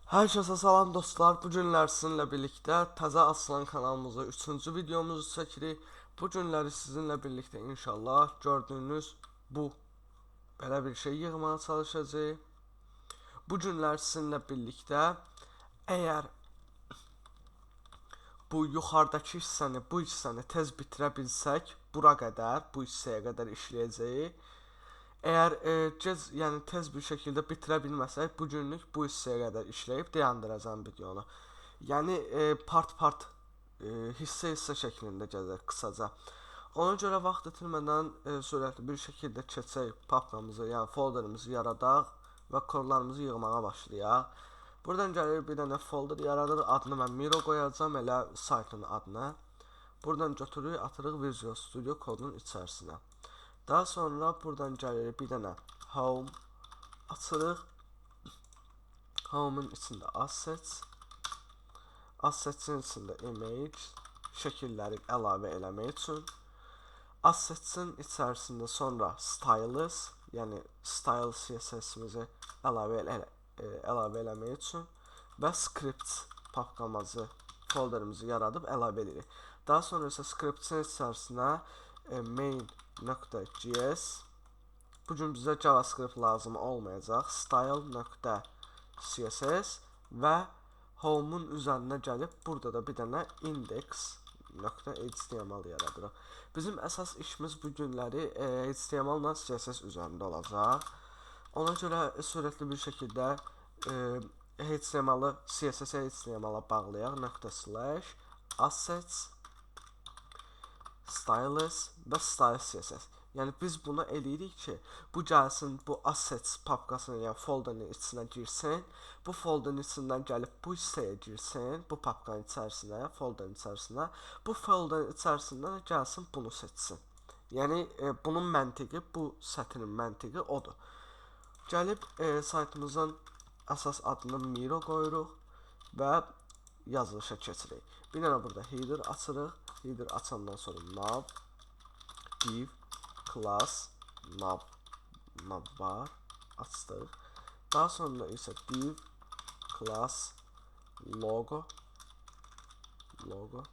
Herkese salam dostlar. Bu günlər sizinlə birlikdə Təzə Aslan kanalımızda 3-cü videomuzu çəkirik. Bu günləri sizinlə birlikdə inşallah gördüyünüz bu belə bir şey yığmağa çalışacağıq. Bu günlər sizinlə birlikdə əgər bu yuxarıdakı hissəni, bu hissəni tez bitirə bilsək, bura qədər, bu hissəyə qədər işləyəcəyik. Əgər gec, yəni tez bir şəkildə bitirə bilməsək, bu günlük bu hissəyə qədər işləyib dayandıracağam videonu. Yəni part-part, hissə-hissə şəklində gəzər qısaca. Ona görə vaxt itirmədən sürətli bir şəkildə keçək papkamızı, yəni folderimizi yaradaq və kodlarımızı yığmağa başlayaq. Buradan gəlir bir dənə folder yaradır. Adını mən Miro qoyacağam, elə saytın adını. Buradan götürürük, atırıq Visual Studio kodunun içərisinə. Daha sonra buradan gəlir bir dənə home açırıq. Home'un içində assets, assets'in içində image, şəkilləri əlavə eləmək üçün. Assets'in içərisində sonra styles, yəni style CSS-imizi əlavə eləmək üçün və scripts papkamızı, folderimizi yaradıb əlavə edirik. Daha sonra isə scripts-in içərisinə main.js, bugün bizə JavaScript lazım olmayacaq. Style.css və home-un üzərinə gəlib burada da bir dənə index.html yaradırıq. Bizim əsas işimiz bu günləri HTML ilə CSS üzərində olacaq. Ona görə sürətli bir şəkildə HTML-ı CSS-ə HTML-a bağlayaq. Nöqtə slash assets styles və style CSS. Yəni biz bunu eləyirik ki, bu gəlsin bu assets papkasının, yəni folderin içinə girsin. Bu folderin içindən gəlib bu hissəyə girsin, bu papkanın içərisinə, folderin içərisinə. Bu folderin içərisindən də gəlsin bunu seçsin. Yəni bunun məntiqi, bu sətrin məntiqi odur. Gəlib saytımızın əsas adını Miro qoyuruq və yazılışa keçirik. Bir dənə burada header açırıq. Header açandan sonra nav, div, class, nav, navbar açdıq. Daha sonra isə div, class, logo, logo,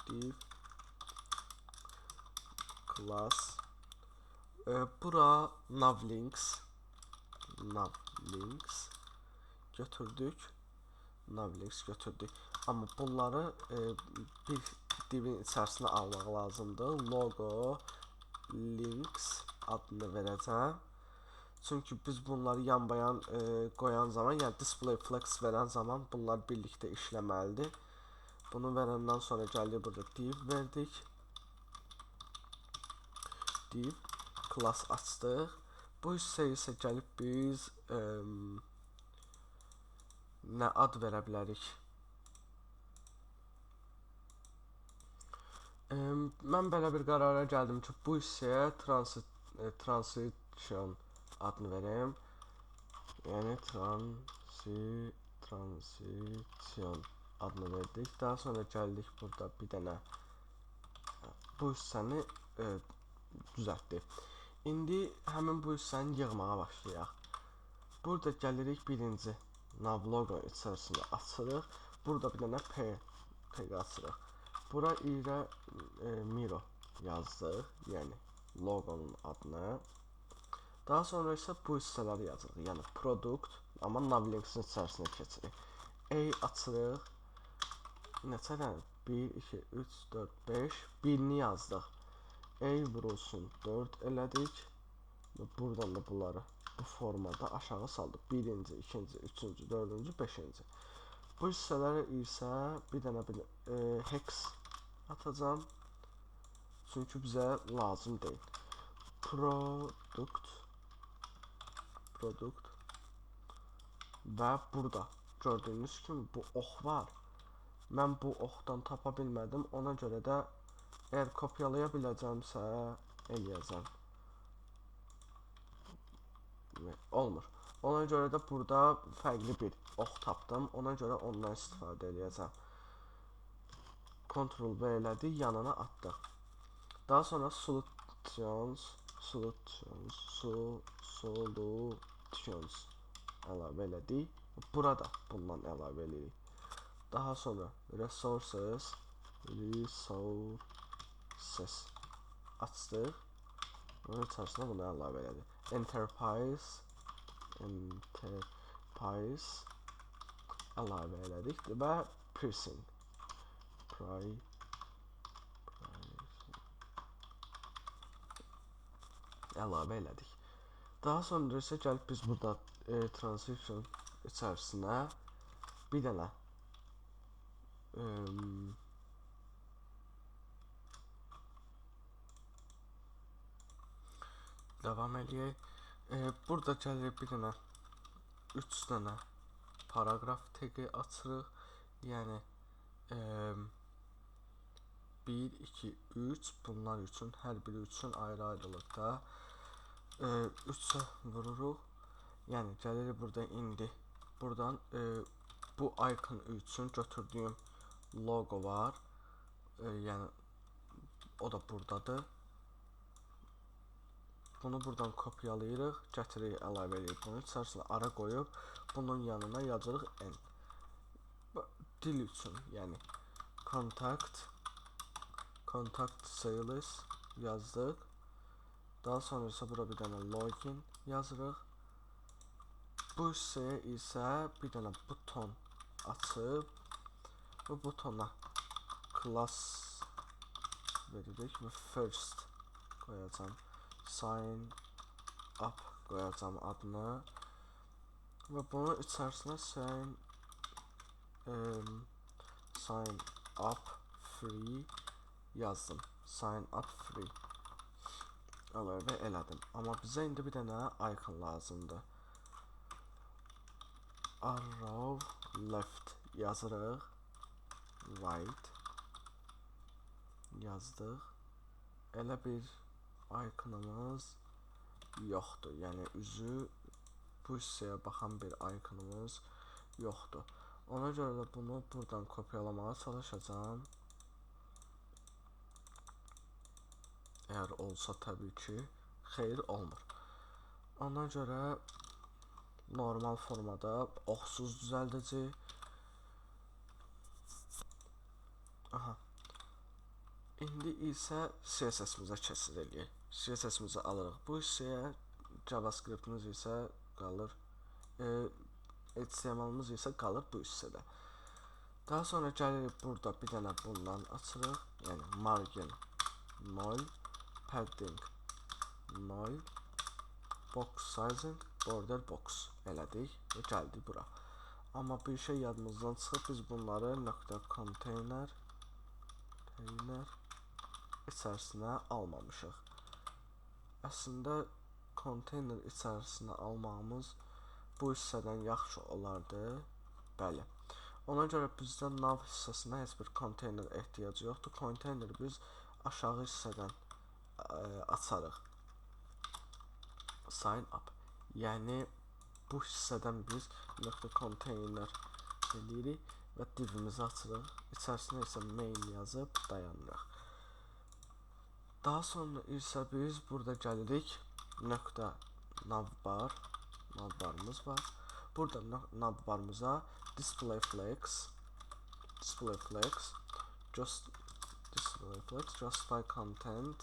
div, class, bura navlinks, navlinks götürdük. Navlinks götürdük. Amma bunları bir divin içərisinə almaq lazımdır. Logo links adını verəcəm. Çünki biz bunları yan-bayan qoyan zaman, yəni display flex verən zaman bunlar birlikdə işləməlidir. Bunu verəndən sonra gəldik burada div verdik. Div class açdıq. Bu hissə isə gəlib biz nə ad verə bilərik? Mən belə bir qərara gəldim ki, bu hissəyə transition adını verim. Yəni transition adını verdik. Daha sonra gəldik burada bir dənə bu hissəni düzəltdik. İndi həmin bu hissəni yığmağa başlayaq. Burada gəlirik birinci nav logo içərisində açırıq. Burada bir dənə P tag açırıq. Bura ilə Miro yazdıq, yəni logonun adını. Daha sonra isə bu hissələri yazırıq, yəni produkt, amma navlinks-in içərisinə keçirik. A açırıq. Neçə dənə? 1, 2, 3, 4, 5, birini yazdıq. A vurulsun 4 elədik və buradan da bunları bu formada aşağı saldıq. Birinci, ikinci, üçüncü, dördüncü, beşinci. Bu hissələrə isə bir dənə bir hex atacağam. Çünki bizə lazım deyil. Produkt və burada gördüyünüz kimi bu ox var. Mən bu oxdan tapa bilmədim. Ona görə də əgər kopyalaya biləcəmsə eləyəcəm. Olmur. Ona görə də burada fərqli bir ox tapdım. Ona görə ondan istifadə eləyəcəm. Ctrl V elədik, yanına atdıq. Daha sonra solutions, solutions, solutions əlavə elədik. Burada bundan əlavə eləyirik. Daha sonra resources açdıq. Bunun içərisinə bunu əlavə elədik. Enterprise əlavə elədik və pricing əlavə elədik. Daha sonra isə gəlib biz burada transition içərisinə bir dənə davam eləyək. Burada gəlir bir dənə 3 dənə paraqraf tagi açırıq. Yəni 1, 2, 3 bunlar üçün, hər biri üçün ayrı-ayrılıqda 3-ə vururuq. Yəni gəlirik burada indi buradan bu icon üçün götürdüyüm logo var. Yəni o da buradadır. Bunu buradan kopyalayırıq, gətirik, əlavə edirik. Bunun içərisinə ara qoyub bunun yanına yazırıq N. Dil üçün, yəni contact sales yazdıq. Daha sonra isə bura bir dənə login yazırıq. Bu hissəyə isə bir dənə buton açıb bu butona class veririk və first qoyacağam. Sign up qoyacağam adını və bunun içərisinə sign up free yazdım. Sign up free əlavə elədim. Amma bizə indi bir dənə icon lazımdır. Arrow left yazırıq. Right yazdıq. Elə bir iconumuz yoxdur. Yəni üzü bu hissəyə baxan bir iconumuz yoxdur. Ona görə də bunu buradan kopyalamağa çalışacağam. Əgər olsa təbii ki, xeyir olmur. Ona görə normal formada oxsuz düzəldəcəyik. Aha. İndi isə CSS-imizə keçid eləyək. CSS-imizi alırıq bu hissəyə, JavaScript-imiz isə qalır, HTML-imiz isə qalır bu hissədə. Daha sonra gəlirik burada bir dənə bundan açırıq. Yəni margin 0, padding 0, box sizing, border box elədik və gəldik bura. Amma bir şey yadımızdan çıxıb, biz bunları nöqtə container içərisinə almamışıq. Əslində konteyner içərisinə almağımız bu hissədən yaxşı olardı. Bəli. Ona görə bizdə nav hissəsinə heç bir konteyner ehtiyacı yoxdur. Konteyneri biz aşağı hissədən açarıq. Sign up. Yəni bu hissədən biz nöqtə konteyner eləyirik və divimizi açırıq. İçərisinə isə main yazıb dayanırıq. Daha sonra isə biz burada gəlirik nöqtə navbar, navbarımız var. Burada navbarımıza display flex, just display flex, justify content,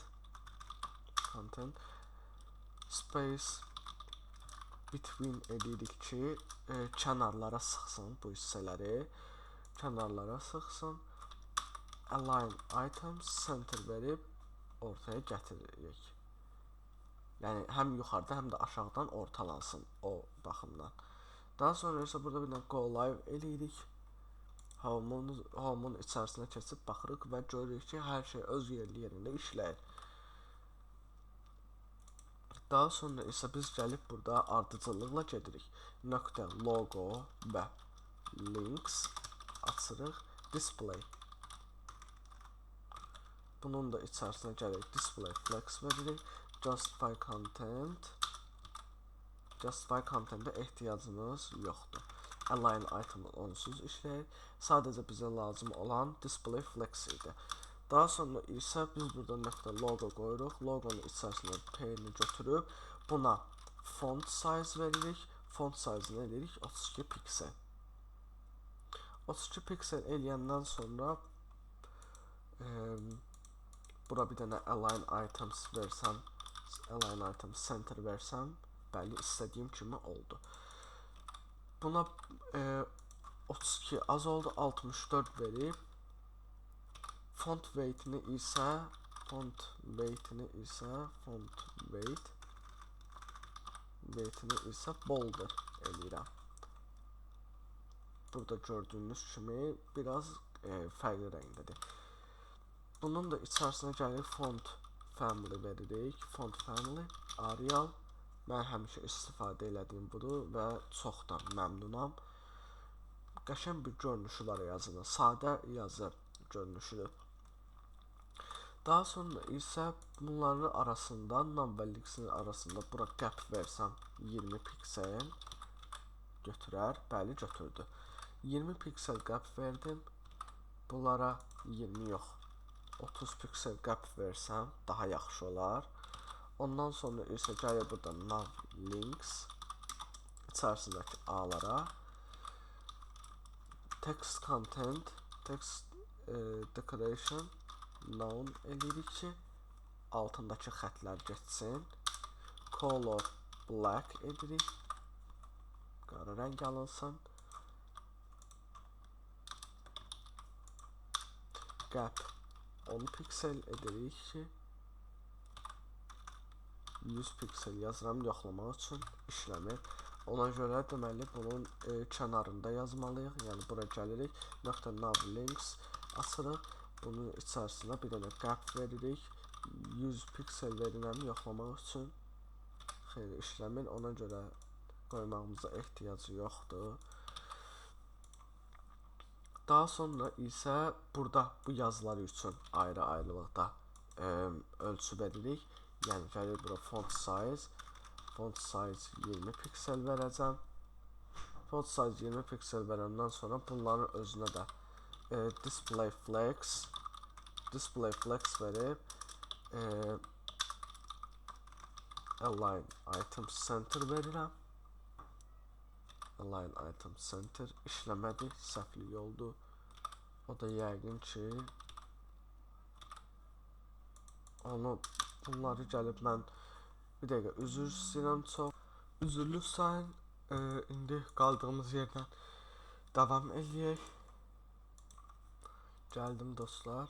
space between edirik ki, kənarlara sıxsın bu hissələri, kənarlara sıxsın. Align items center verib ortaya gətiririk. Yəni həm yuxarıda, həm də aşağıdan ortalansın o baxımdan. Daha sonra isə burada bir dənə go live eləyirik. Home-un içərisinə keçib baxırıq və görürük ki, hər şey öz yerli yerində işləyir. Daha sonra isə biz gəlib burada ardıcıllıqla gedirik. Nöqtə logo və links açırıq. Display. Bunun da içərisinə gəlirik. Display flex veririk. Justify content. Justify content'e ehtiyacımız yoxdur. Align item onsuz işləyir. Sadəcə bizə lazım olan display flex idi. Daha sonra isə biz burada nöqtə logo qoyuruq. Logonun içərisinə P-ni götürüb buna font size veririk. Font size-ını eləyirik 32 piksel. 32 piksel eləyəndən sonra bura bir dənə align items versəm, align items center versəm, bəli, istədiyim kimi oldu. Buna 32 az oldu, 64 verib font weight'ini isə bolder eləyirəm. Burada gördüyünüz kimi biraz fərqli rəngdədir. Bunun da içərisinə gəlib font family veririk. Font family Arial. Mən həmişə istifadə elədiyim budur və çox da məmnunam. Qəşəng bir görünüşü var yazının. Sadə yazı görünüşüdür. Daha sonra isə bunların arasında, nav və links-in arasında bura gap versəm 20 piksel götürər. Bəli, götürdü. 20 piksel gap verdim. Bunlara 20 yox, 30 piksel gap versəm daha yaxşı olar. Ondan sonra isə gəlir burada nav links içərisindəki A-lara text content, text decoration none eləyirik ki, altındakı xətlər getsin. Color black edirik. Qara rəng alınsın. Gap 10 piksel edirik ki, 100 piksel yazıram yoxlamaq üçün işləmir. Ona görə deməli bunun kənarında yazmalıyıq. Yəni bura gəlirik, nöqtə nav links açırıq. Bunun içərisinə bir dənə gap veririk. 100 piksel verirəm yoxlamaq üçün. Xeyr, işləmir. Ona görə qoymağımıza ehtiyacı yoxdur. Daha sonra isə burada bu yazılar üçün ayrı-ayrılıqda ölçü veririk. Yəni gəlir bura font size. Font size 20 piksel verəcəm. Font size 20 piksel verəndən sonra bunların özünə də display flex verib align item center verirəm. Align item center işləmədi, səhvlik oldu. O da yəqin ki onu bunları gəlib mən bir dəqiqə üzr istəyirəm çox. Üzrlü sayın. İndi qaldığımız yerdən davam eləyək. Gəldim dostlar.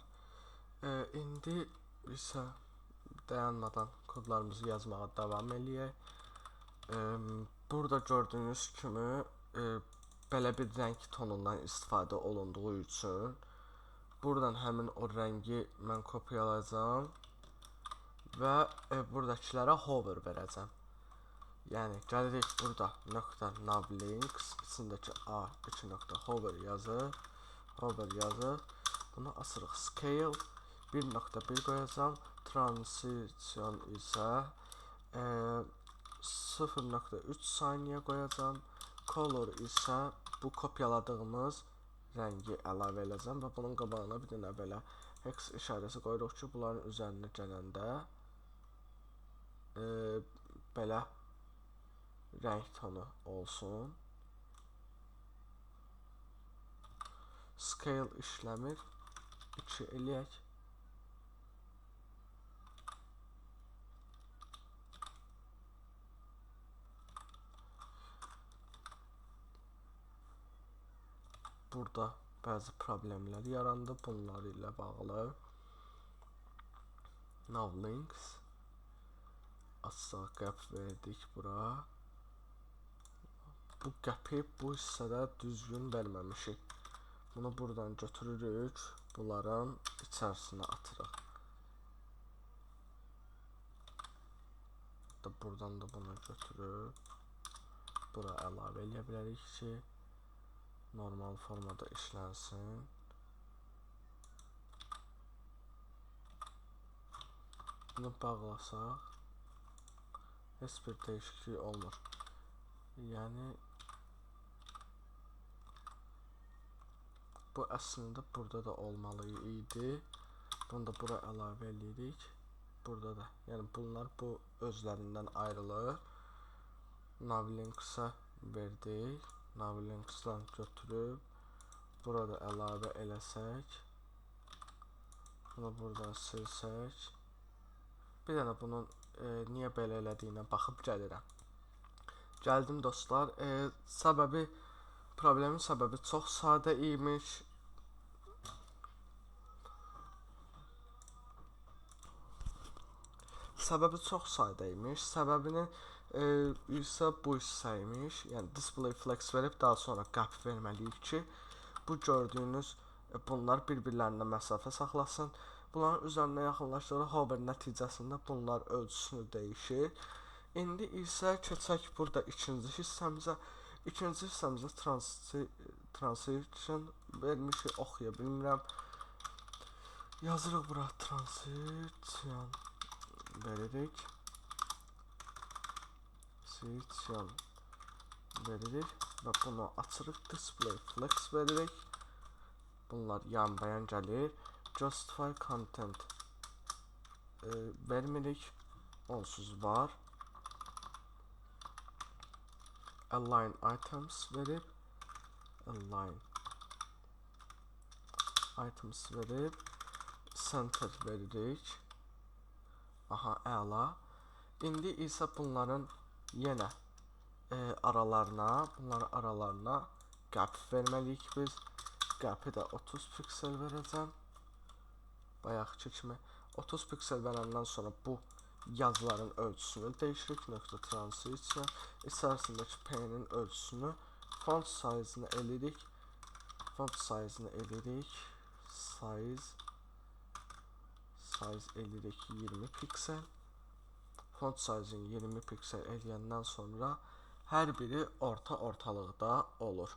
İndi isə dayanmadan kodlarımızı yazmağa davam eləyək. Burada gördüyünüz kimi belə bir rəng tonundan istifadə olunduğu üçün buradan həmin o rəngi mən kopyalayacağam və buradakilərə hover verəcəm. Yəni gəlirik burada nöqtə nav links içindəki a 2 nöqtə hover yazır. Hover yazır. Bunu asırıq. Scale 1.1 qoyacağam. Transition isə 0.3 saniyə qoyacağam. Color isə bu kopyaladığımız rəngi əlavə edəcəm və bunun qabağına bir dənə belə hex işarəsi qoyuruq ki, bunların üzərinə gələndə belə rəng tonu olsun. Scale işləmir. 2 eləyək. Burada bəzi problemlər yarandı bunlar ilə bağlı. Nav links açsaq gap verdik bura. Bu gap'i bu hissədə düzgün verməmişik. Bunu buradan götürürük, bunların içərisinə atırıq. Hatta buradan da bunu götürüb bura əlavə eləyə bilərik ki, normal formada işlənsin. Bunu bağlasaq heç bir dəyişiklik olmur. Yəni bu əslində burada da olmalı idi. Bunu da bura əlavə eləyirik. Burada da. Yəni bunlar bu özlərindən ayrılır. Navlinks-ə verdik. Navlinks-dan götürüb burada əlavə eləsək, bunu buradan silsək, bir dənə bunun niyə belə elədiyinə baxıb gəlirəm. Gəldim dostlar. Problemin səbəbi çox sadə imiş. Səbəbi çox sadə imiş. Səbəbinin isə bu hissəymiş. Yəni display flex verib daha sonra gap verməliyik ki, bu gördüyünüz bunlar bir-birlərinə məsafə saxlasın. Bunların üzərinə yaxınlaşdığı hover nəticəsində bunlar ölçüsünü dəyişir. İndi isə keçək burada ikinci hissəmizə. İkinci hissəmizə transition vermişik, oxuya bilmirəm. Yazırıq bura transition veririk. Transition veririk və bunu açırıq, display flex veririk. Bunlar yan-bayan gəlir. Justify content vermirik. Onsuz var. Align items verib, align items verib, center veririk. Aha, əla. İndi isə bunların yenə bunların aralarına gap verməliyik biz. Gap'i də 30 piksel verəcəm. Bayaqki kimi 30 piksel verəndən sonra bu yazıların ölçüsünü dəyişirik. Nöqtə transition içərisindəki P-nin ölçüsünü font size-ını eləyirik. Font size-ını eləyirik. Size eləyirik 20 piksel. Font size-ını 20 piksel eləyəndən sonra hər biri orta ortalıqda olur.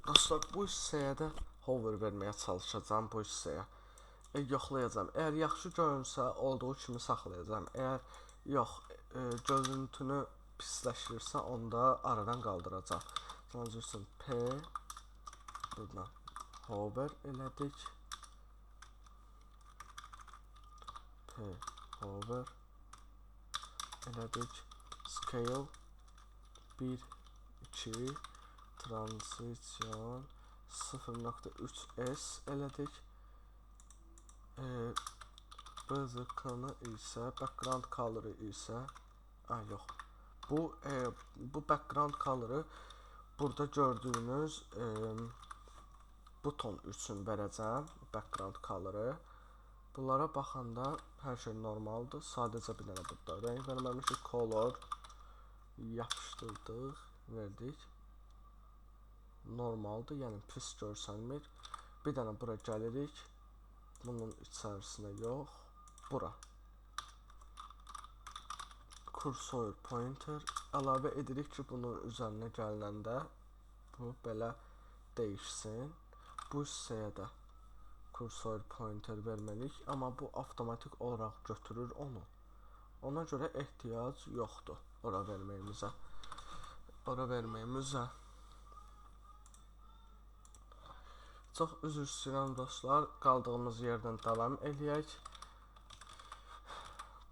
Dostlar, bu hissəyə də hover verməyə çalışacağam, bu hissəyə. Yoxlayacağam. Əgər yaxşı görünsə, olduğu kimi saxlayacağam. Əgər yox, görüntünü pisləşdirirsə, onda aradan qaldıracağam. Transition P, buradan hover elədik. P, hover elədik. Scale 1, 2, transition 0.3S elədik. BZK-nı isə, background color-ı isə, yox, bu background color-ı burada gördüyünüz buton üçün verəcəm, background color-ı. Bunlara baxanda hər şey normaldır, sadəcə bir dənə burada rəng verməmişik, color yapışdırdıq, verdik. Normaldır, yəni pis görsənmir. Bir dənə bura gəlirik. Bunun içərisinə yox, bura. Cursor pointer əlavə edirik ki, bunun üzərinə gəlinəndə bu belə dəyişsin. Bu hissəyə də cursor pointer verməliyik, amma bu avtomatik olaraq götürür onu. Ona görə ehtiyac yoxdur ora verməyimizə. Ora verməyimizə. Çox üzr istəyirəm dostlar, qaldığımız yerdən davam eləyək.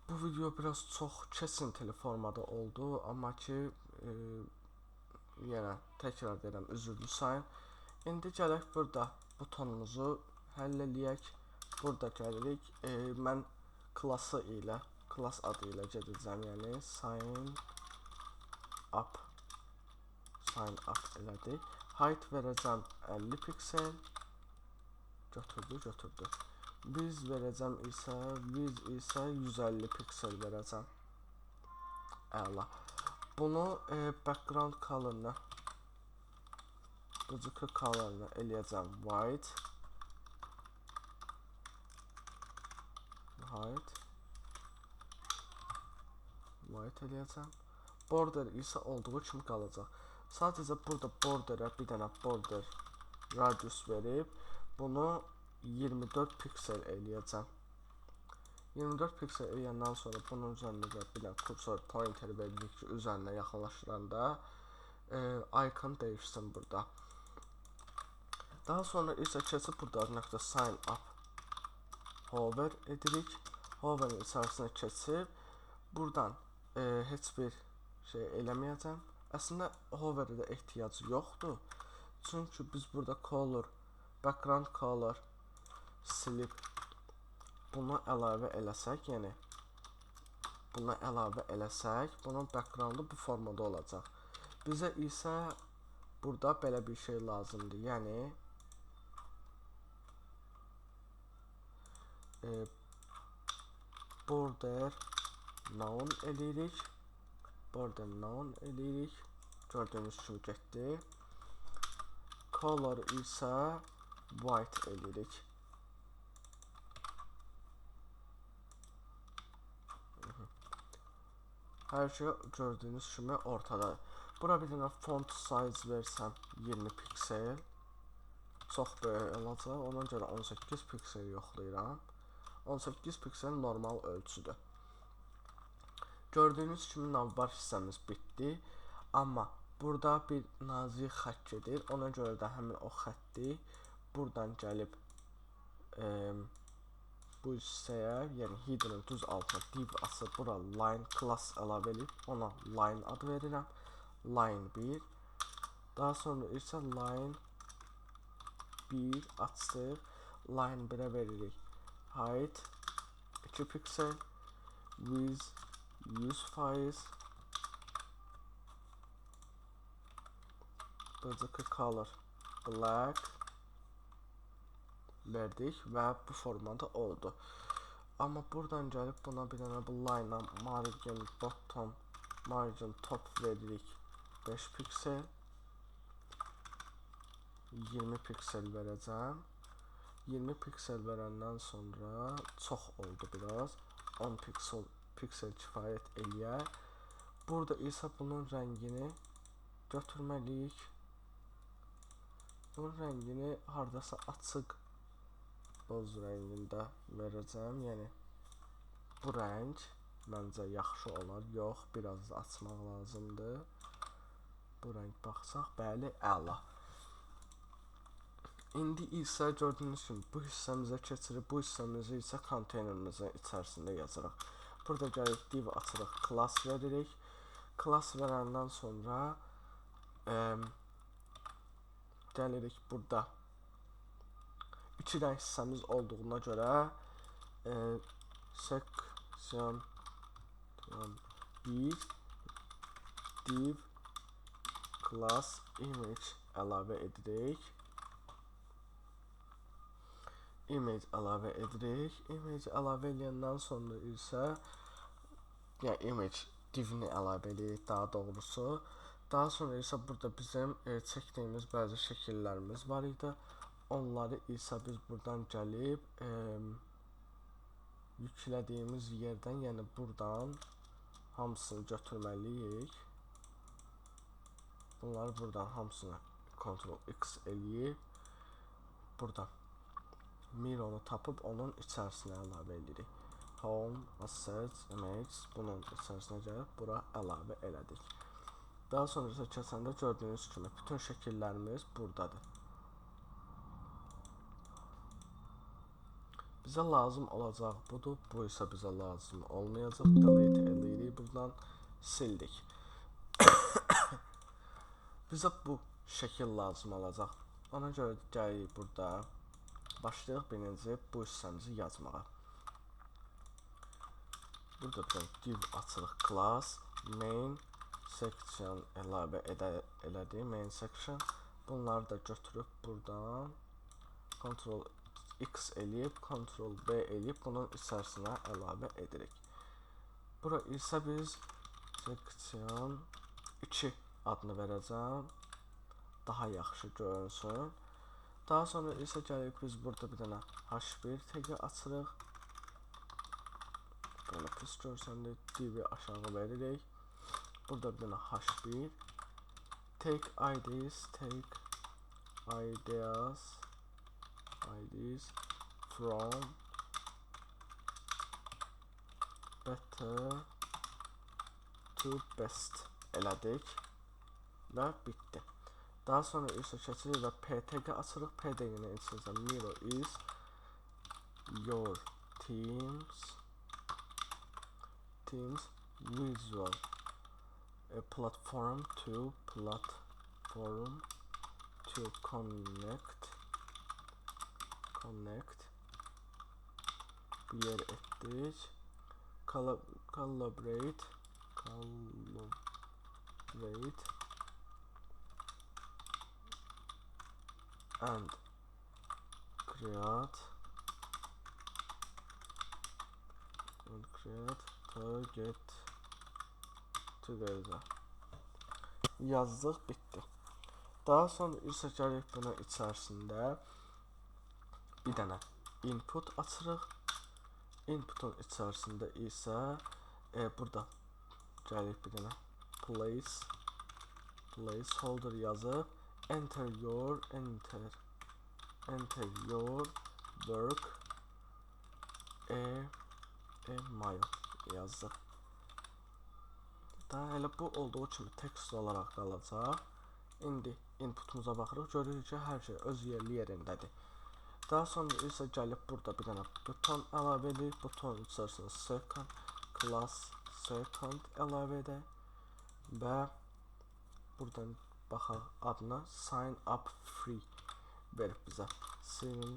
Bu video biraz çox kesintili formada oldu, amma ki, yenə təkrar deyirəm, üzrlü sayın. İndi gələk burada butonumuzu həll eləyək. Burada gəlirik, mən klası ilə, klas adı ilə gedəcəm, yəni sign up, sign up elədik. Height verəcəm 50 piksel. Götürdü, götürdü. Biz verəcəm isə, biz isə 150 piksel verəcəm. Əla. Bunu background color-ını, BGK color-ını eləyəcəm white. White. White eləyəcəm. Border isə olduğu kimi qalacaq. Sadəcə burada borderə bir dənə border radius verib bunu 24 piksel eləyəcəm. 24 piksel eləyəndən sonra bunun üzərində də bir dənə cursor pointer veririk ki, üzərinə yaxınlaşdıranda icon dəyişsin burada. Daha sonra isə keçib burada nöqtə sign up hover edirik. Hover'ın içərisinə keçib buradan heç bir şey eləməyəcəm. Əslində hover'ə də ehtiyacı yoxdur. Çünki biz burada color, background color silib bunu əlavə eləsək, yəni bunu əlavə eləsək, bunun backgroundu bu formada olacaq. Bizə isə burada belə bir şey lazımdır. Yəni border none eləyirik. Border none eləyirik. Gördüyünüz kimi getdi. Color isə white eləyirik. Hər şey gördüyünüz kimi ortadadır. Bura bir dənə font size versəm 20 piksel. Çox böyük olacaq. Ona görə 18 piksel yoxlayıram. 18 piksel normal ölçüdür. Gördüyünüz kimi navbar hissəmiz bitdi. Amma burada bir nazik xətt gedir. Ona görə də həmin o xətti buradan gəlib bu hissəyə, yəni header'ın düz altına div açıb bura line class əlavə edib ona line adı verirəm. Line 1. Daha sonra isə line 1 açdıq. Line 1-ə veririk. Height 2 piksel, width 100%, BGK color black verdik və bu formada oldu. Amma buradan gəlib buna bir dənə bu line-a margin bottom, margin top veririk 5 piksel, 20 piksel verəcəm. 20 piksel verəndən sonra çox oldu biraz. 10 piksel kifayət eləyər. Burada isə bunun rəngini götürməliyik. Bunun rəngini hardasa açıq boz rəngində verəcəm. Yəni bu rəng məncə yaxşı olar. Yox, biraz da açmaq lazımdır. Bu rəng baxsaq, bəli, əla. İndi isə gördüyünüz kimi bu hissəmizə keçirib, bu hissəmizi isə konteynerimizin içərisində yazırıq. Burada gəlib div açırıq, class veririk. Class verəndən sonra gəlirik burada 2 dənə hissəmiz olduğuna görə section 1 div class image əlavə edirik. Image əlavə edirik. Image əlavə edəndən sonra isə yəni image divini əlavə edirik daha doğrusu. Daha sonra isə burada bizim çəkdiyimiz bəzi şəkillərimiz var idi. Onları isə biz buradan gəlib yüklədiyimiz yerdən, yəni buradan hamısını götürməliyik. Bunları buradan hamısını Ctrl X eləyib buradan Miro'nu tapıb onun içərisinə əlavə edirik. Home, Assets, Image bunun içərisinə gəlib bura əlavə elədik. Daha sonra isə keçəndə gördüyünüz kimi bütün şəkillərimiz buradadır. Bizə lazım olacaq budur. Bu isə bizə lazım olmayacaq. Delete eləyirik buradan. Sildik. Bizə bu şəkil lazım olacaq. Ona görə gəlirik burada. Başlayırıq birinci bu hissəmizi yazmağa. Burada bir div açırıq class main section əlavə elədik. Main section. Bunları da götürüb buradan Ctrl X eləyib, Ctrl B eləyib bunun içərisinə əlavə edirik. Bura isə biz section 2 adını verəcəm. Daha yaxşı görünsün. Daha sonra isə gəlib biz burada bir dənə H1 tagi açırıq. Belə pis görsəndi divi aşağı veririk. Burada bir dənə H1 take IDs from better to best elədik və bitdi. Daha sonra isə keçirik və PTG açırıq. PTG-nin içində Miro is your team's Teams visual platform to connect bir yer etdik. Collaborate and create to get together. Yazdıq, bitdi. Daha sonra isə gəlirik buna içərisində bir dənə input açırıq. Inputun içərisində isə burada gəlirik bir dənə placeholder yazıb enter your work email yazdıq. Daha elə bu olduğu kimi tekst olaraq qalacaq. İndi inputumuza baxırıq, görürük ki, hər şey öz yerli yerindədir. Daha sonra isə gəlib burada bir dənə buton əlavə edirik. Butonun içərisində second class second əlavə edək və buradan baxaq adına sign up free verib bizə. Sign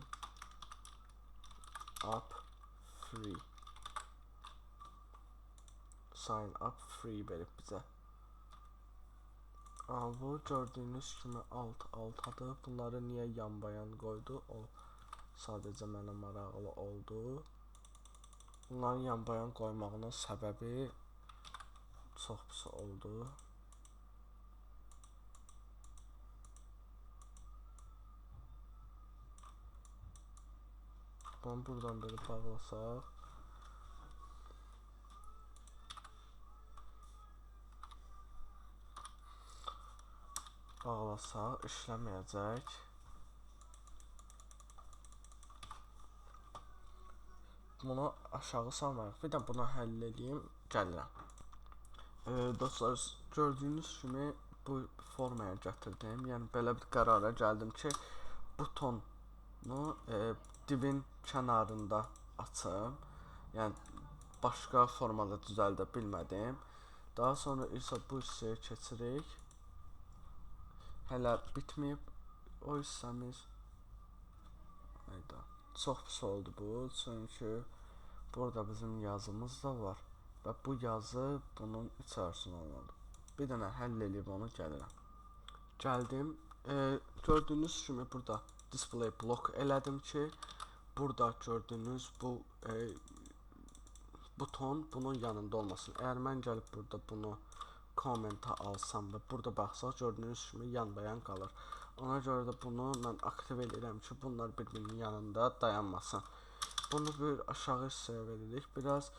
up free. Sign up free verib bizə. Bu gördüyünüz kimi alt-altadır. Bunları niyə yan-bayan qoydu? O sadəcə mənə maraqlı oldu. Bunların yan-bayan qoymağının səbəbi çox pis oldu. Bunu buradan belə bağlasaq. Bağlasaq işləməyəcək. Bunu aşağı salmayaq. Bir də bunu həll edeyim, gəlirəm. Dostlar, gördüyünüz kimi bu formaya gətirdim. Yəni belə bir qərara gəldim ki, butonu divin kənarında açım. Yəni başqa formada düzəldə bilmədim. Daha sonra isə bu hissəyə keçirik. Hələ bitməyib o hissəmiz. Hayda. Çox pis oldu bu, çünki burada bizim yazımız da var və bu yazı bunun içərisində olmalıdır. Bir dənə həll eləyib onu gəlirəm. Gəldim. Gördüyünüz kimi burada display block elədim ki, burada gördüyünüz bu buton bunun yanında olmasın. Əgər mən gəlib burada bunu kommenta alsam və burada baxsaq, gördüyünüz kimi yan-bayan qalır. Ona görə də bunu mən aktiv edirəm ki, bunlar bir-birinin yanında dayanmasın. Bunu bir aşağı hissəyə veririk. Biraz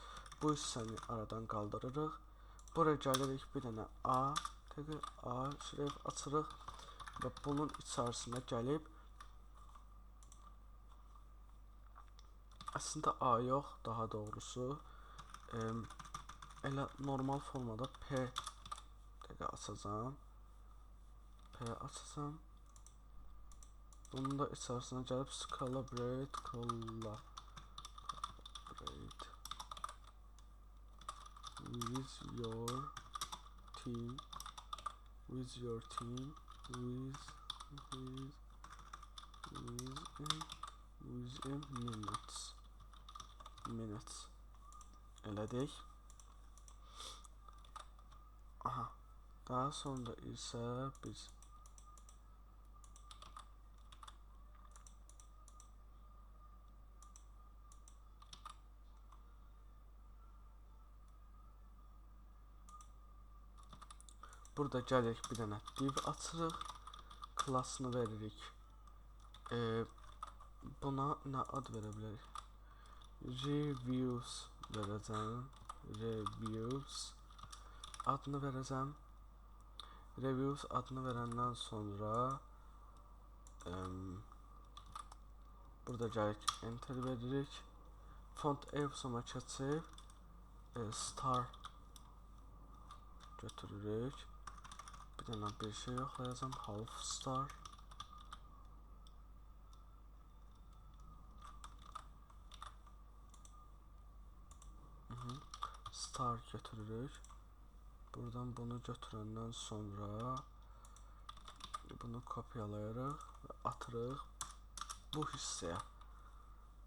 bu hissəni aradan qaldırırıq. Buraya gəlirik, bir dənə A, təqi A şrif açırıq və bunun içərisinə gəlib əslində A yox, daha doğrusu, elə normal formada P təqi açacağam. P açacağam. Bunun da içərisinə gəlib collaborate with your team, with your team, with, with, with, with minutes, minutes elədik. Aha. Daha sonra isə biz burada gəlirik, bir dənə div açırıq, klasını veririk. Buna nə ad verə bilərik? Reviews verəcəm. Reviews adını verəcəm. Reviews adını verəndən sonra burada gəlirik, enter veririk. Font Awesome'a keçib star götürürük. Bir dənə bir şey yoxlayacağam. Half star. star götürürük. Buradan bunu götürəndən sonra bunu kopyalayırıq və atırıq bu hissəyə.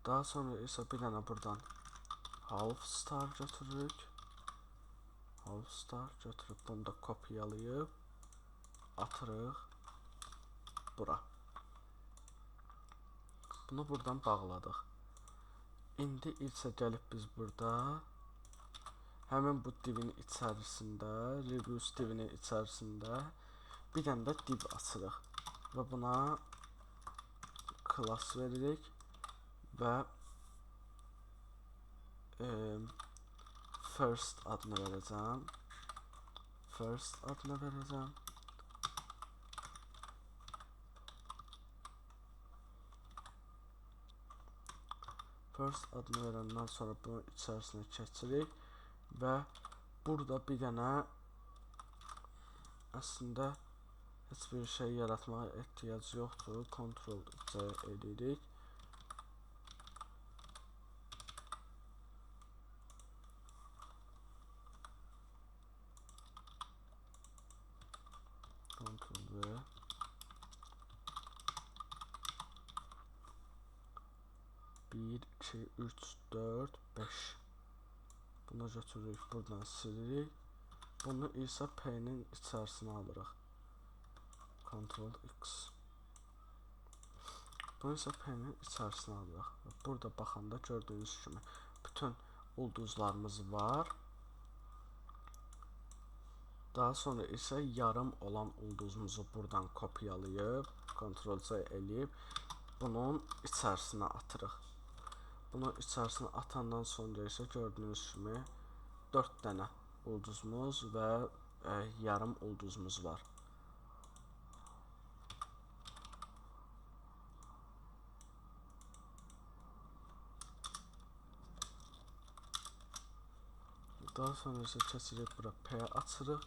Daha sonra isə bir dənə buradan half star götürürük. Half star götürüb bunu da kopyalayıb atırıq bura. Bunu buradan bağladıq. İndi isə gəlib biz burada həmin bu divin içərisində, reviews divinin içərisində bir dənə də div açırıq və buna class veririk və first adını verəcəm. First adını verəcəm. First adını verəndən sonra bunun içərisinə keçirik və burada bir dənə əslində heç bir şey yaratmağa ehtiyac yoxdur. Ctrl C edirik. Ctrl V. 1, 2, 3, 4, 5. Bunu götürürük, buradan silirik. Bunu isə P-nin içərisinə alırıq. Ctrl X. Bunu isə P-nin içərisinə alırıq. Və burada baxanda gördüyünüz kimi bütün ulduzlarımız var. Daha sonra isə yarım olan ulduzumuzu buradan kopyalayıb, Ctrl C eləyib bunun içərisinə atırıq. Bunu içərisinə atandan sonra isə gördüyünüz kimi 4 dənə ulduzumuz və yarım ulduzumuz var. Daha sonra isə keçirik bura P açırıq.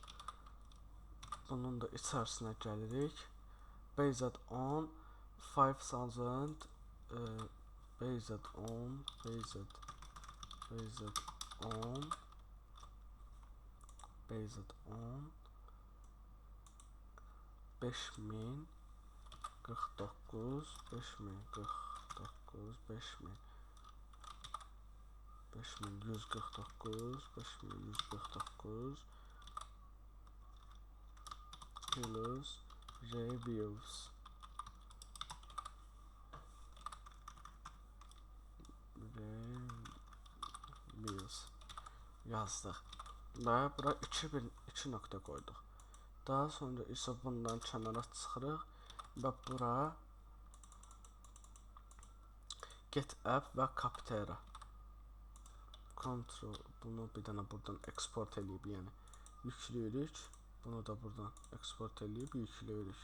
Bunun da içərisinə gəlirik. Based on 5000, based on, based on, based on 5049, 5049, 5149, 5149 plus reviews. Reviews yazdıq və bura 2 nöqtə qoyduq. Daha sonra isə bundan kənara çıxırıq və bura get app və Capterra. Ctrl bunu bir dənə buradan eksport eləyib, yəni yükləyirik. Bunu da buradan eksport eləyib yükləyirik.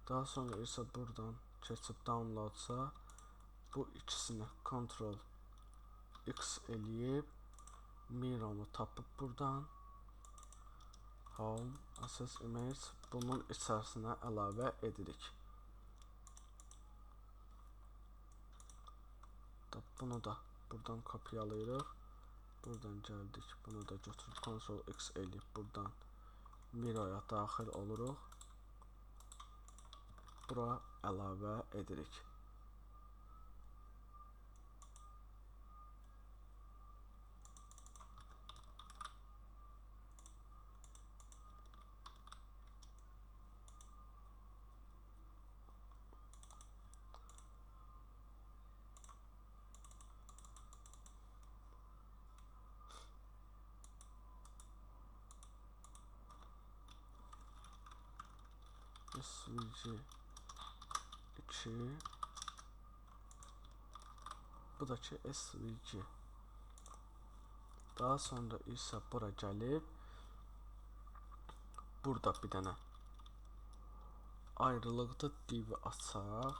Daha sonra isə buradan keçib downloadsa bu ikisini Ctrl X eləyib Miro'nu tapıb buradan Home, Access Image bunun içərisinə əlavə edirik. Bunu da buradan kopyalayırıq. Buradan gəldik, bunu da götürüb Ctrl X eləyib buradan Miro'ya daxil oluruq. Bura əlavə edirik. SVG 2, bu da ki SVG. Daha sonra isə bura gəlib burada bir dənə ayrılıqda div açaq,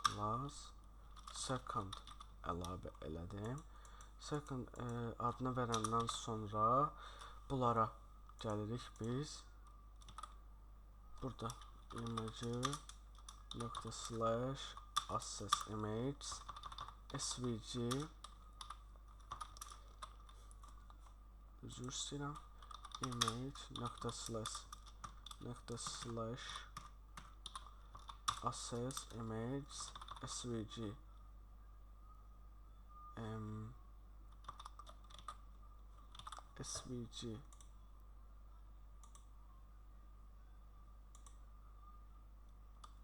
class second əlavə elədim. Second adını verəndən sonra bunlara gəlirik biz. Burada image nöqtə slash access image SVG Üzr istəyirəm. Image nöqtə slash nöqtə slash assets image svg svg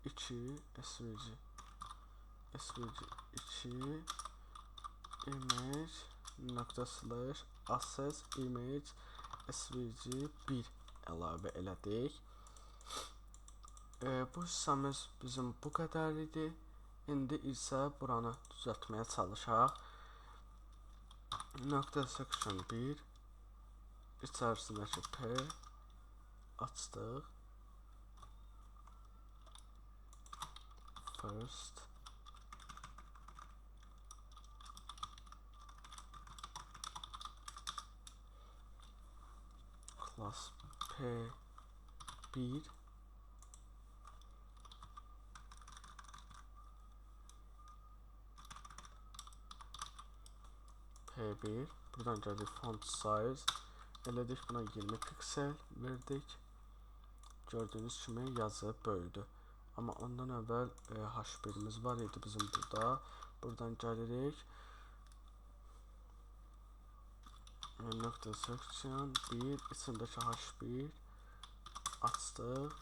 2 svg svg 2 image nöqtə slash assets image svg 1 əlavə elədik. Bu hissəmiz bizim bu qədər idi. İndi isə buranı düzəltməyə çalışaq. Nöqtə section 1 içərisindəki P açdıq. First class P1 P1. Buradan gəldik font size elədik, buna 20 piksel verdik. Gördüyünüz kimi yazı böyüdü. Amma ondan əvvəl H1-imiz var idi bizim burada. Buradan gəlirik. Nöqtə section 1 içindəki H1 açdıq.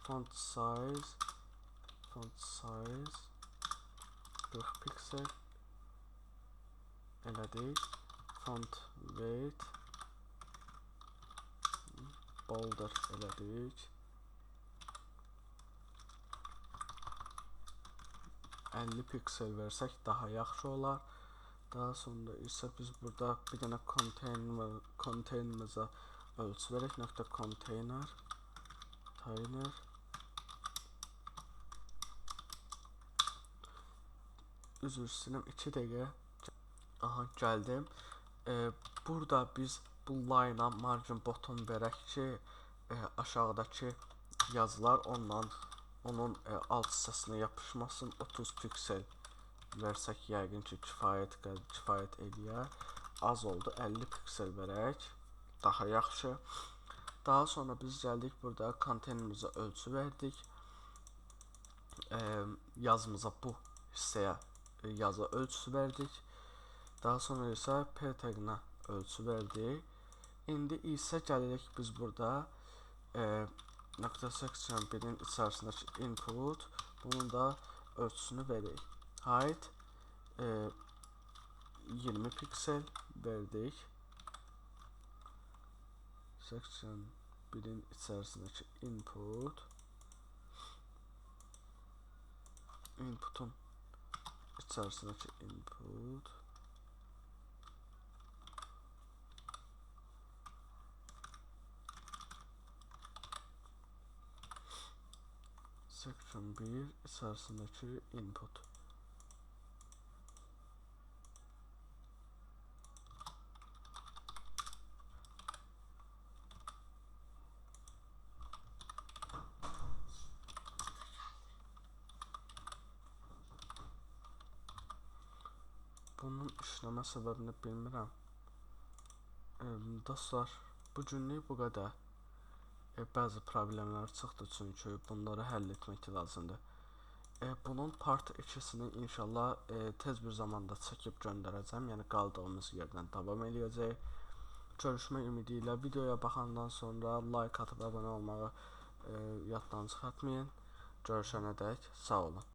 Font size 40 piksel elədik. Font weight bolder elədik. 50 piksel versək daha yaxşı olar. Daha sonra isə biz burada bir dənə konteynerimizə ölçü verək. Nöqtə container, container. Üzr istəyirəm, 2 dəqiqə. Aha, gəldim. Burada biz bu line-a margin bottom verək ki, aşağıdakı yazılar onun alt hissəsinə yapışmasın. 30 piksel versək yəqin ki, kifayət eləyər. Az oldu, 50 piksel verək daha yaxşı. Daha sonra biz gəldik burada konteynerimizə ölçü verdik. Yazımıza bu hissəyə yazı ölçüsü verdik. Daha sonra isə P taqına ölçü verdik. İndi isə gəlirik biz burada, nöqtə section 1-in içərisindəki input, bunun da ölçüsünü veririk. Height 20 piksel verdik. Section 1-in içərisindəki inputun içərisindəki input section 1 içərisindəki input. Bunun işləmə səbəbini bilmirəm. Dostlar, bu günlük bu qədər. Bəzi problemlər çıxdı çünki bunları həll etmək lazımdır. Bunun part 2-sini inşallah, tez bir zamanda çəkib göndərəcəm. Yəni qaldığımız yerdən davam eləyəcək. Görüşmək ümidi ilə videoya baxandan sonra like atıb abunə olmağı yaddan çıxartmayın. Görüşənə dək sağ olun.